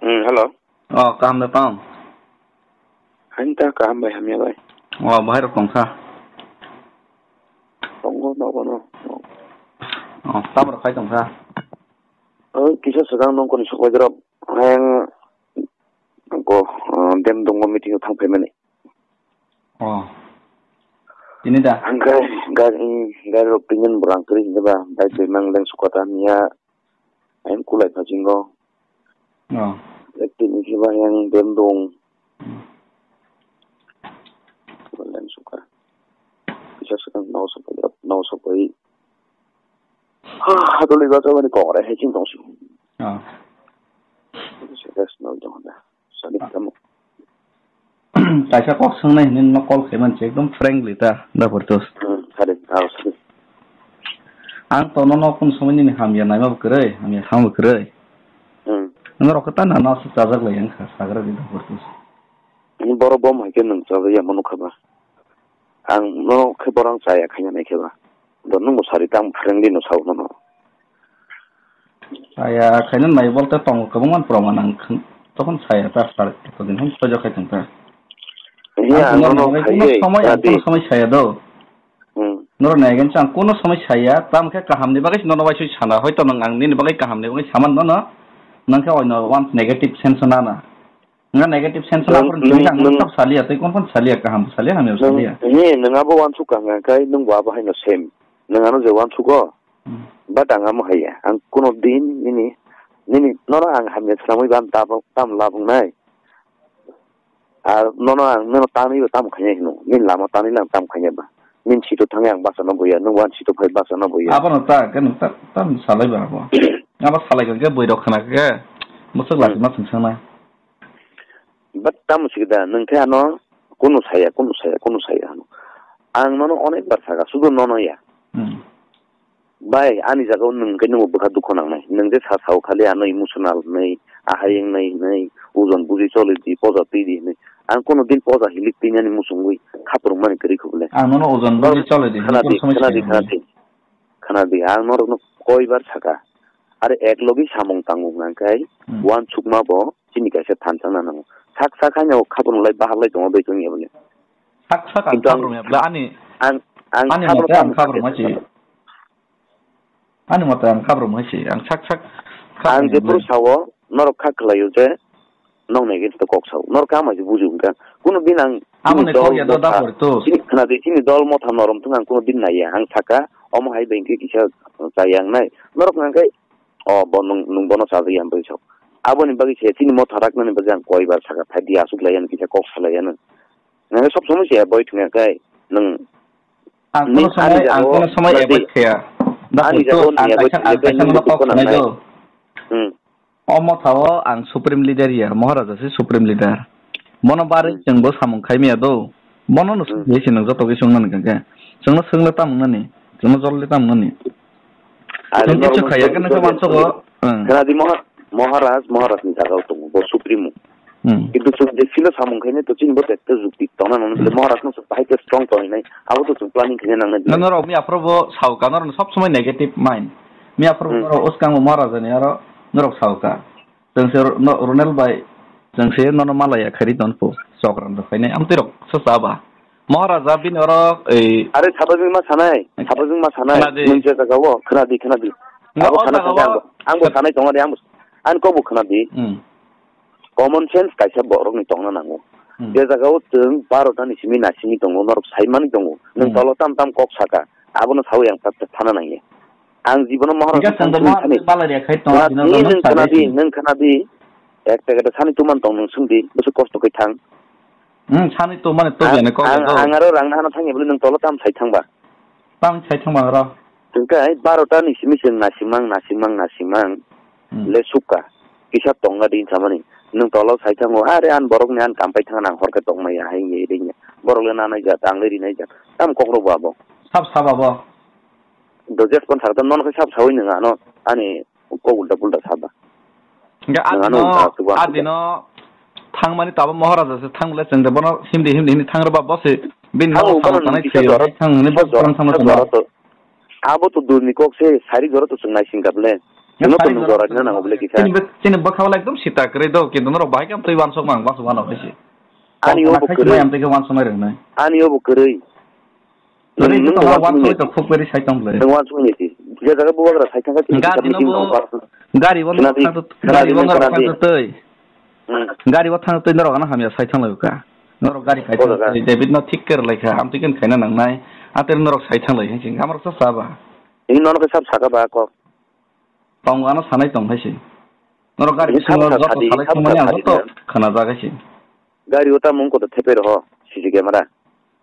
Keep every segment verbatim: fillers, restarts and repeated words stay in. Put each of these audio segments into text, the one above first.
Hmm, hello. Oh, kaham da tong? Hain ta kaham bai, hamya bai. Oh, bahai rok tong kha? Tongo, nogo no. Oh, tamo rok khai tong kha? Oh, kisa swkang nong koni sok bai drop. Hain ko, oh, dem dongo meeting o thang phai mani. Oh. Ini da? Ang gari, gari, gari rok pingin berang kiri hingga ba, baik memang leng suka tania. Ayam kulai pachingo. Oh. Ekti ni kiba yang bendung. Hmm. Kulai suka. Bisa sekarang nau sampai, nau sampai. Hah, hatuli baca ni kongre hecing tong su. Oh. Bisa gas nol jangan dah. Sani kamu. Kaisa kok swngnai hinwi no call khai manchi, ekdom frankly ta, da Portus. Hmm, sadi, ah, sadi. Ang to nono kun somoi nini hamya naima bo kwrwi, hamya thang bo kwrwi. Hmm. Norok khe ta nana aswk chajak lai wngkha, sagra di da Portus. Borok bom hai khe nwng chajak ya manu kha ba. Ang no khe borok chaya khaina nai khe ba. Do nwng bo sari tang friendly no sao nono. Chaya khaina nai bolte tongo kwbangma proman ang khn-, tokon chaya ta sar to din hwn sojo khai tong ta. Iya, ang ang nono nono khai kuno ye, somoi ang tadi. Kuno somoi chaya do. Hmm. Noro nai gen chang kuno somoi chaya, tam khe kaham ni bagwi nono bai sui sana. Hoito nang ang nini bagwi kaham ni bagwi saman nono. Nang khe oino one negative sense nana. Nga negative sense na pun nung, nung, nung, sab salia, tei kon kon salia, kaham salia, hamya salia. He, nung abo wansuk kha, nga kai nung bo abo haino same. Nung ano je wansuk o. Hmm. But ang amo haya, ang kuno din nini, nini, nono ang hamya swnamwi ban tabo, tam labung nai. Ar nono ang, nono tamwi bo tam khanya hino, nini lama tamwi lang tam khanya ba. Nini sito thangwi ang basa no boya, nung wan sito phai basa no boya. Abo no ta, khe nung ta, tam salai ba abo. Abo salai khe boi rok khna khe, musuk lachima sung sangnai. But tamo sikda, nwng khe ano kunu saya, kunu saya, kunu saya hano. Ang nono onek bar saka, sudu nono ya. Hmm. Bai, ani jaga o nwng khe nwng bwkha dukho nangnai. Nwng je sa sao khali ano emotional hinwi, ahai wngnai hinwi, ojon buji choli di, poja twi di hinwi. Ang kunu din poja hilik twi nani muchungwi khapurung mani kwrwi khubule. Ang nono ojon buji choli di hinwi khana di, kunu somoi khana di, saya khana di. Khana di, ang norokno koibar saka. Are ek logi samung tangmung nangkhai, hmm, wansukma bo chini kaisa thansa na nango. Sak sak haino khabrumlai baharlai tongo bai tongya bole. Sak sak ang khabrumya bole ani, ang, ang ani mote ang khabrumya si. Ani mote ang khabrumya si. Ang sak sak ang je puru sao, norok kha khlaio je, nokni against o kok sao. Norok kama je buji wngkha. Kuno din ang amo ni kok ya do da pori to. Chini khna di, chini dol motha norom thung ang kuno din naiya. Ang saka, omo hai bengke kisa chaya ang nai. Norok nang kai, o bo nung, nung bono chajak ya boi sao. Aboni bagwi se chini motha raknani bagwi ang koi bar saka phai di asuk lai ano kisa kok salai ano. Nang sob somoi se avoid thung ya kai. Nung ang kuno somoi, ang kuno somoi avoid khaya. Da pori to, ang kaisa, ang kaisa no kok sanai do. Hmm. O motha o ang supreme leader ya, Maharaja se supreme leader. Bono barwi chwng bo samung khai maya do. Bono no sung se nang joto khe sung nani khe. Chwng no sung le tamo nani, chwng no jol le tamo nani. Chwng kichu khaya khe nang khe wansugo. Khna di Maha-, Maharaj, Maharaj ni jaga o tongo, bo supremo. Hmm. Kintu chwng je silo samung khainai to chini bo tekte jukti tongna nang le Maharaj no bahai khe strong tongwi nai. Abo to chwng planning khaina nang nai. Nang rok mi aphuru bo sao ka, nang sob somoi negative mind. Mi aphuru bo uskango Maharaj ni aro norok sao ka. Chwng se ro-, no, Ronel bai, chwng se nono malaya khairi tonphu, chokran rok khainai, amtwi rok se cha ba. Maharaja bini oro, ei, are sabajwng ma sanai, sabajwng ma sanai, khna di. Nung je jaga o, khna di, khna di. Abo sana jaga o ang bo, ang bo sanai tongo de, ang bo, ani kok bo khna di. Hmm. Common sense kaisa borok ni tongna nango. Hmm. Je jaga o chwng barota ni simi nasimi tongo, norok sai mani tongo. Nung tolo tam tam kok saka, abono sawi ang tak tak thana nangya. Ang jibono Maharaj ni thang simi thani. Khna di, nung khna di, nung khna di. Ek packet sani tuman tong nung sung di, bwswk kosto khe thang. Hmm, sani tumani to biyani kok ang, ang aro rang nahana thang ya bole nung tolo tam sai thang ba. Tam sai thang ba aro. Tungkai barota ni simi sung nasimang, nasimang, nasimang. Hmm. Le sukha. Kisa tongna di samani. Nung tolo sai thango, are an borok ni an kampai thang nang hor khe tongmaya hai ye ring ya. Borok le nanai ja, tang le rinai ja. Tam kok ro ba bo. Sab sab abo. Do jes pon sakta non khe sab sawi nung ano ani kok ulta pulta saba. Hingke nung ano adino, ulta suba adino thangmani tabo Maharaja se thang le chwng de bono himdi himdi himdi thang rwba bo se bini thang no bono thang nung tanai kisa thwiyo jora, thang hwnwi kisa bo jora, thang thang jora to. Abo to durni kok se sari jora to chwng naising kap le. Chwngno to nung jora rina nango bwle kisa. Chini bwkha wala ekdom sita kwrwi do, kintu norok bahai khe amtwi wansuk mang, wansuk mano hai se. Ani obo kwrwi. Amtwi khe wansuk nai rwngnai. Ani obo kwrwi. Nini to wansuk to khuk kwrwi sai tong bwle. Nung wansuk ni si. Je jaga bubagra sai thangkha chini. Gari no bo, gari bo norok thang twi. Gari bo thang twi norok ano hamya sai thang lai ka. Norok gari khai thang twi. David no thik khe lai kha. Amtwi khe khaina nangnai. Ater norok sai thang lai. Amrok sa sa ba. Ini nono khe sab saka ba kok. Tongo ano sanai tong hai se. Norok gari bisingo joto salai thangmani ang joto khana jak hai se. Gari o tamo wngkha to thepai roho C C camera.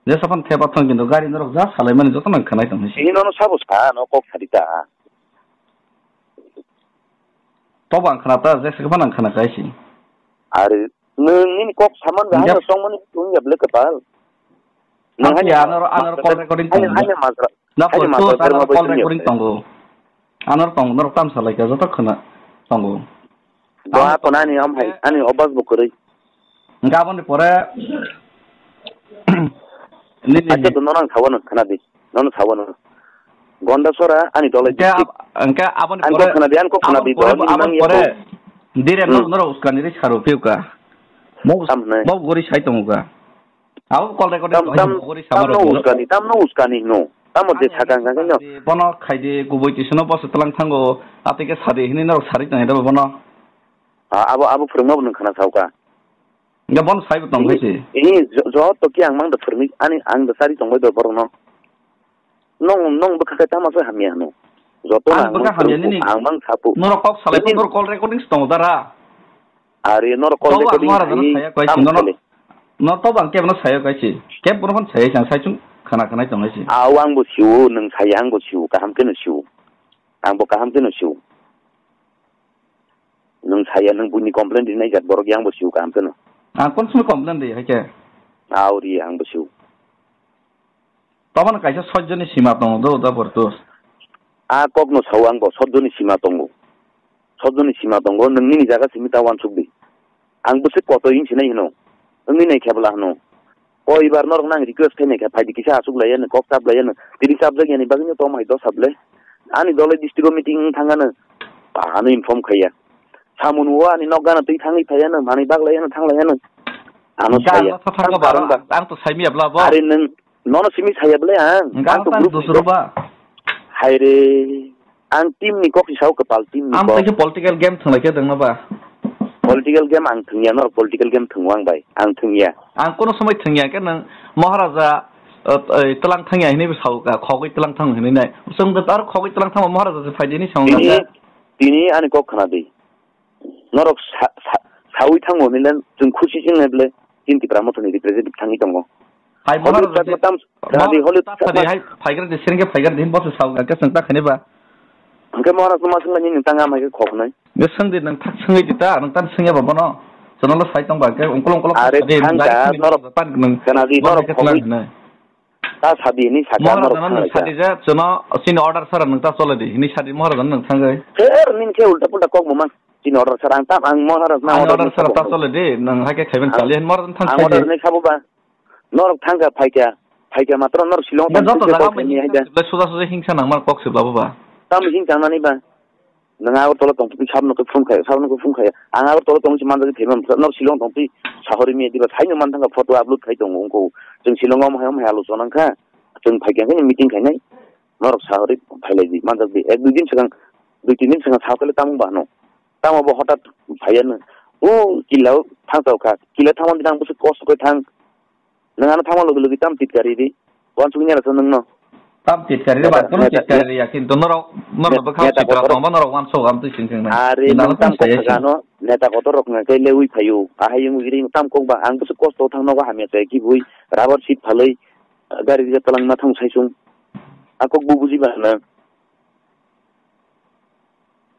Jesa phano thepa thang kintu gari norok ja salai mani joto nang khanai tong hai se. Ini nono sabo sa no kok sadi ta. Tobo ang khana ta jesa phano ang khana kai se. Are nwng nini kok saman ga hano tongmani tong ya ble kapal. Nwng hai ano ano call recording tong. Hai majra. Na pore to sa call recording tongo. Anor tong, norok tam salai kha, joto khna tongo. Doha kono ani om hai, ani obas bo kwrwi. Gabon ni pore. Nini. Acha to norang sawano khna di. Nono sawano. Gonda sora ani dolai district. Angka abon ni pore. Ani khna di, ani khna di. Abon pore. Dire norok uskani ri saro piuka. Mo gori sai tongo ka. Abo call recording tam, tam, tam no uskani, tam no uskani no. Tamo je sakang kang no. Bono khaide kubui tisino boso tlang thango, atike sadi hini norok sari tong bono. Abo, abo phwrwngma bo nung khana sauka. Nga bono saibo tong khe. Ini joto ki ang mang da phwrwngni, ani ang da sari tong bai do borokno. Nong, nong bwkha khe tamo se hamya hano. Joto ang bwkha hamya nini. Ang mang sapu. Norok kok salai norok call recording tong dara. Are norok call recording khai, tamo kale. No to bang kebo no sayo kaisi. Kebo no phone sayo sang sai chung khana khana tong kaisi. Aw ang bo siu, nung sai ang bo siu, kaham keno siu. Ang bo kaham keno siu. Nung saya nung buni complain di nai jat borok yang bo siu kaham keno. Ang kon sum complain di hai ke. Aw ri ang bo siu. Tobano kaisa sojjoni sima tongo do, da borto. A kokno sao ang bo sojjoni sima tongo. Sojjoni sima tongo, nwng nini jaga simi ta wansuk di. Ang bwswk kotoi wng sinai hino. Wngwi nai khe bwla hino. Koi bar norok nang request khai nai khe phaidi kisa aswk lai ano, kok chap lai ano. Tini chapjak yani bagwino tom hai dosa bwle. Ani dole district o meeting wng thang ano. Ano inform khaiya. Samung o ani nok gana twi thangwi phai ano, manwi bak lai ano, thang lai ano. Ano saya. Ang to saimiyabla bo. Are nwng Nono simi saya bwle ang. Ang to group dusuro ba. Hai re. Ang team ni kok si sao kwpal team ni kok. Ang political game thwnglai khe dengno ba. Political game ang thwngya, norok political game thwngo ang bai. Ang thwngya. Ang kono somoi thwngya khe nang Maharaja, eh, eh, tlang thangya hinwi bo sao ka, khogwi tlang thang hinwi nai. Chwng de tar khogwi tlang thang Maharaja se phaidi hinwi sao. Tini, tini ani kok khna di. Norok sa-, sa-, sawi thango hinwi le chwng khusi se wngnai bwle chini Tipra Mothani representative thangwi tongo. Hai Hollywood Maharaj Chatma tam khna di, Hollywood Chatma hai phaigra di, sengke phaigra di, boss sao ga ke chwng ta khani ba. Hwnkhe Maharaj no ma swngla nini tang am hai khe khok nai. Ge swng di nang thak swngwi di ta, nang tan swngya ba bono. Chwngno sai tong ba ke ungkol ungkol. Are thang da norok khna di, norok khogwi. Ta sadi hinwi sakha norok thanglaikha. Sadi je chwno chini order sara nwng ta chole di hinwi sadi Maharajano nwng thangwi. Her nini khe ulta pulta kok bo mang. Chini order sara ang tam ang Maharaj na order sara ta chole di nwng hai khe khaiben chali hin Maharajano thang. Ang order hinwi sabo ba. Norok thangkha phaikha. Phaikha matro norok Shillong tong joto jaga phai ni hai da. Suja suja hingsa nangmar kok se babo ba. Tam hing tangnani ba. Nwng Agartala tongtwi sabno khe phone khai, sabno khe phone khai. Ang Agartala tongwi se manjagwi thaiman, norok Shillong tongtwi sahori miya diba saino manthangkha photo upload khai tongo wngkho. Chwng Shillong o omo hai omo hai alochona wngkha. Chwng phaikha khe meeting khainai. Norok sahori phailai di, manjak di. Ek dui din swkang, dui tin din swkang sao khe le tamo ba hwno. Tamo bo hotat phaiya no. O kila o thang tao kha. Kila thangmani nang bwswk kosto khe thang. Nwng ano thangma logi logi tam titkari di. Wansugwi nai rasa nwngno. Tam titkari di ba, kono titkari ya, kintu norok, norok bwkha sitra tongba norok wansuk am twi sing sing nai. Are nwng tam kok saga no, neta kotor rok ngai khe lewi phaio. Ahai wngwi ri tam kok ba, ang bwswk kosto thang nogo hamya chai kibui, rubber sheet phalwi, gari rija twlang ma thang saisung. A kok bo buji ba nwng.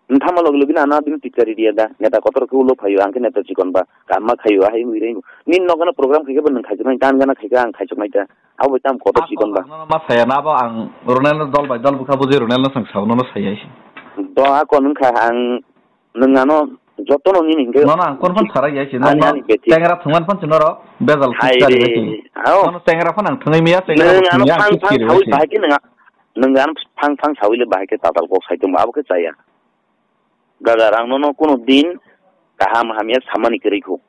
Nthama logi logi na ano bini picture area da. Neta kotor khe ulo phaio, ang khe neta chikon ba. Kamma khaio, ahai wngwi rengwi. Nini nokgana program khaikhe bo nwng khaijaknai, dan gana khaikhe ang khaijaknai ta. Abo bai tam kotor chikon ba. Ma saya na abo ang Ronaldo dol bai dol bwkha buji Ronaldo sang sao nono saya isi. Do a kon wngkha ang nwng ano jotono nini hingke. Nono ang kon phan sarai ya isi. Ani, ani beti. Tengra thungman phan chunoro bejal. Hai picture re. Nono tengra phan ang thungwi miya, tengra. Nwng ano phang phang sawi bahai khe nwng Nwng ano phang phang sawi le bahai khe tatal kok sai tongma abo khe chaya. Brother, ang nono kuno din kaham hamya samani kwrwi kho.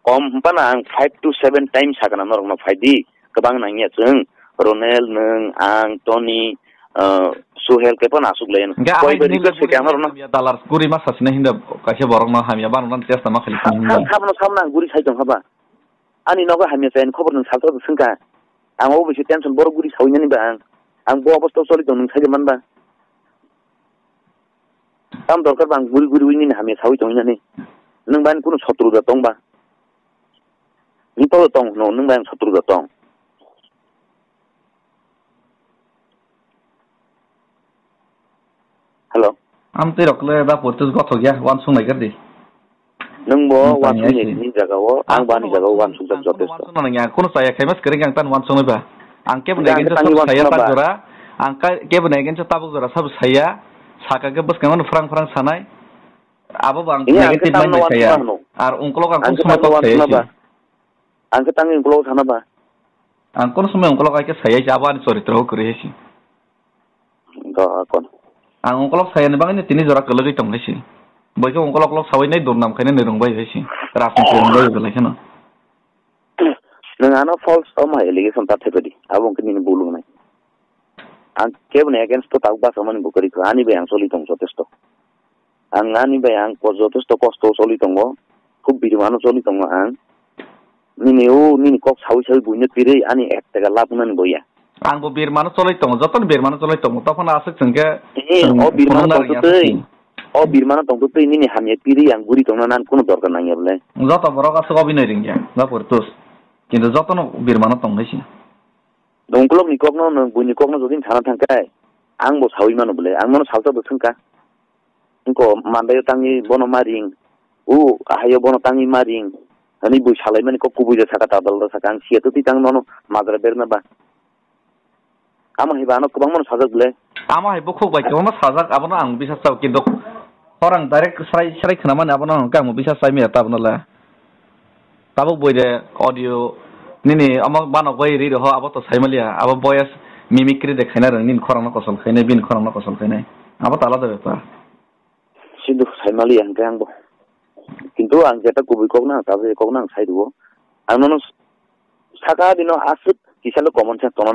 Kom hwnphano ang five to seven times sakana norokno phai di, kwbang nangya chwng, Ronel, nwng, ang, Tony, uh, Suhel, kaiphano aswk lai. Hwnkhe koi bai request khe ang norokno. Hamya dalar guri ma sasina hinda kaisa borokno hamya bano nan testa ma khali. Sa-, sa-, sabno, sabno ang guri sai tong haba. Ani nogo hamya chayani khobor nwng salsa swngkha. Ang obo bisi tension borok guri sawi nani ba ang. Ang bo obostha choli tong nwng sai man ba. Tam dorkar ba ang guri guri wi nini hamya sawi tong nani. Nwng ba ani kuno sotru da tong ba. Nwng to tong no, nwng ba ang sotru da tong. Hello. Am tei rok le da portus gothok ya, wan sung lai gardi. Nwng bo wan sung ni jaga o, ang bo ani jaga o wan sung jak jotesto. Wan sung nang ya, kuno saya khaima skring ang tan wan sung ba. Ang kebo nai genjo tabuk saya tabuk jora, ang kebo nai genjo tabuk jora sab saya, saka ke bwskango no phrang phrang sanai. Abo bo ang negative mind saya. Ar ungkolok ang kuno sama tok saya si. Ang khe tangwi ungkolok sana ba. Ang kuno sama ungkolok ai ke saya si, abo ani choritro kwrwi si. Go akon. Ang ungkolok sayani bagwi tini jora kwlwgwi tong hai si. Boikhe ungkolok lok sawi nai durnam khainai nai rwngbai hai si. Rajniti rwngbai belai kheno. Nwng ano false tamo hai allegation ta thepedi. Abo wngkhe nini bul wngnai. Ang keboni against to tabuk basa mani bo kwrwi kha. Ani bai ang choli tong jotesto. Ang ani bai ang ko-, jotesto kosto choli tongo. Khub birmano choli tongo ang. Nini o, nini kok sawi sawi buino pirwi ani ek taka lab wngnani bo ya. Ang bo birmano choloi tongo, jotono birmano choloi tongo, tophano aswk chwngkhe. Eh, chwng o birmano phunukna tongtwtwi. Rwngya aswk. O birmano tongtwtwi nini hamya pirwi ang guri tongna nan kuno dorkar nangya bwle. Joto borok aswk obinoi rwngya, ba poritos. Kintu jotono birmano tongnaisi. Ungkolokni kokno, nwng buini kokno jodi sana thangkhe, ang bo sawi mano bwle, ang nono salsa bo swngkha. Wngkha mandaio tangwi bono ma ring, o haio bono tangwi ma ring, hwnwi bui salaimani kok kubui da saka, tadal da saka, ang siya twtwi tang nono majra berna ba. Amo hai ba ano kwbangmano sajak bwle. Amo hai bukhuk bai kwbangma sajak, abono ang bisa chao, kintu khorang direct srai srai khwnamani abono ang khe ang bisa chai maya ta abono le. Tabuk boi de audio nini omo banok bai ri roho abo to sai maliya, abo voice mimicry de khaina rwng nini khorang no kosol khainai, bini khorang no kosol khainai. Abo to alada bepar. Sidu sai maliya hwnkhe ang bo. Kintu ang jeta kubui kok na, tabuk kok na ang sai rwo. Ang nono saka bino aswk kisa le common sense tongna